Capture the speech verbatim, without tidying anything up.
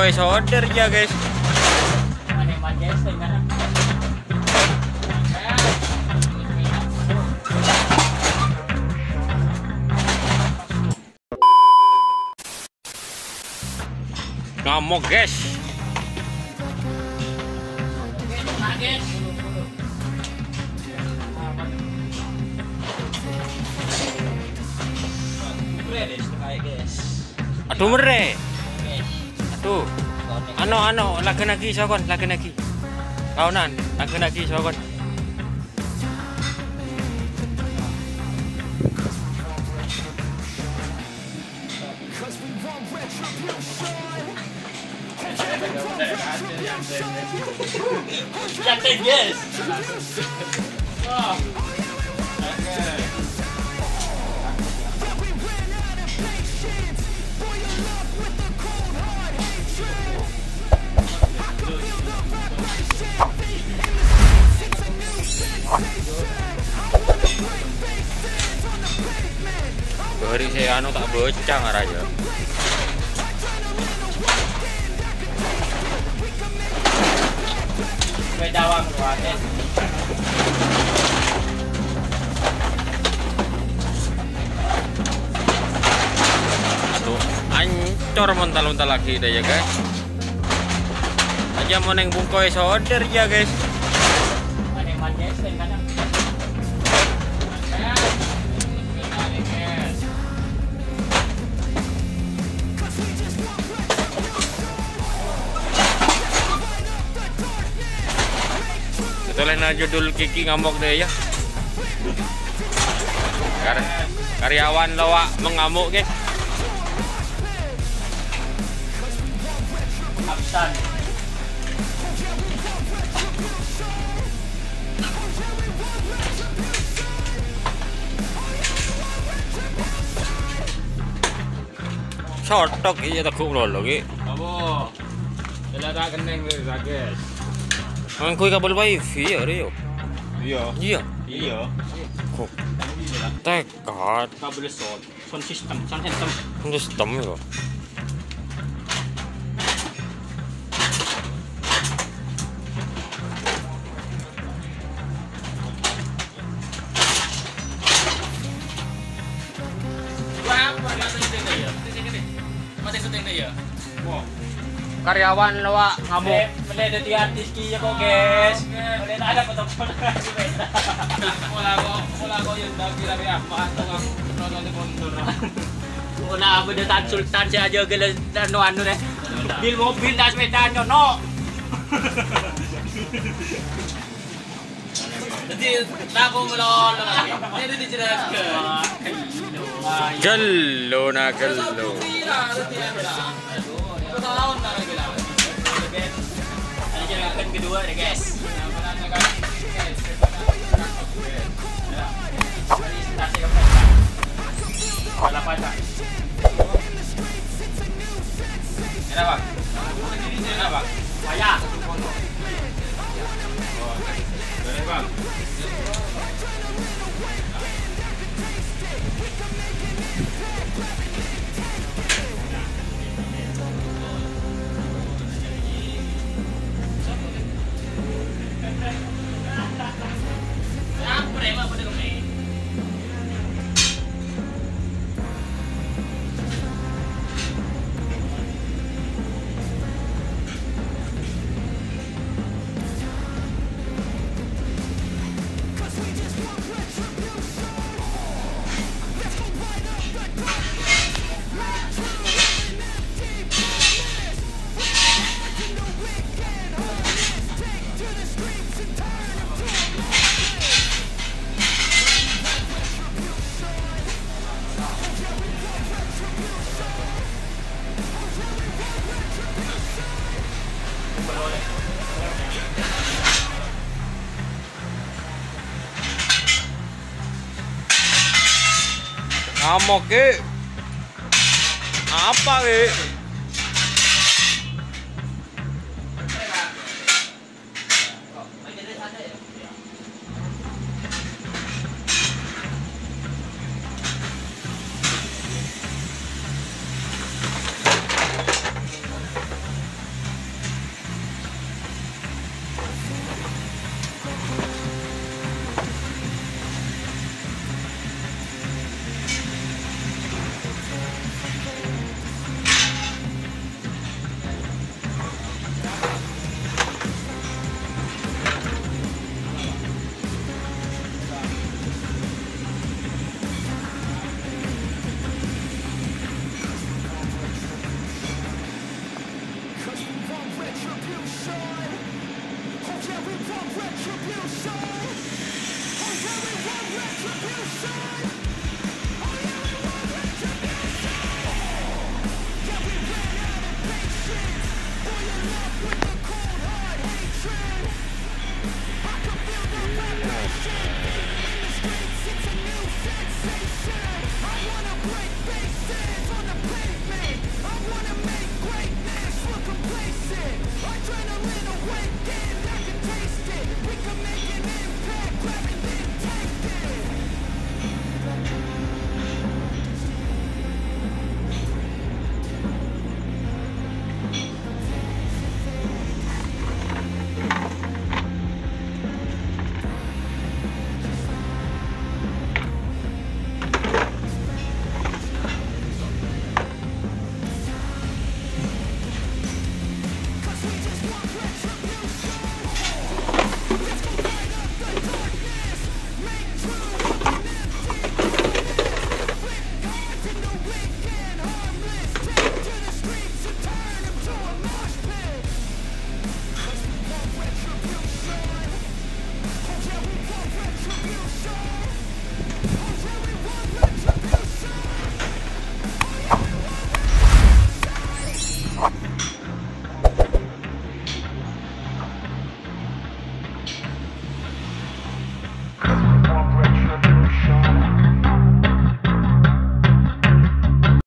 Wes order ya, guys. Ngamuk, guys. Aduh, mere. Aduh. Ano, ano, lagenaghi sokon, lagenaghi. Kaonan, lagenaghi sokon. Bari se ano ta' baca ngara ya. Aduh, ancor mental-mental lagi deh ya, guys. Aja mau neng bungkoy solder ya, guys. Setelahnya judul Kiki ngamuk deh ya. Kar- karyawan loa mengamuk, guys. Absen. Sotok iya teguk lolo ki. Apa? Jelas tak keneng wis, Bagus. Nganggo kabel wifi ya, Rio? Iya. Iya. Iya. Kok tekad. Kabel sound, sound system, sound system. Sound system ya. Karyawan loa ngamuk. Mele, mele dadi artis ki ya kok, guys. Mele ada foto-foto. Pola kok, pola kok ya ndak kira-kira apa atau ngamuk nonton di monitor. Pola apa dia tan sultan saya aja gele anu anu deh. Bil mobil tas sepeda nyono. Dadi, nabung melolo lagi. Ini dijelaske. Gello na gello. Satu tahun lagi lah. Ini juragan kedua deh, guys. Balapan, Pak. Kenapa? Kenapa? Saya. Boleh, Bang. Ngamuk, Ki. Apa, Ki? Oh yeah, we want retribution. Oh yeah, we want retribution.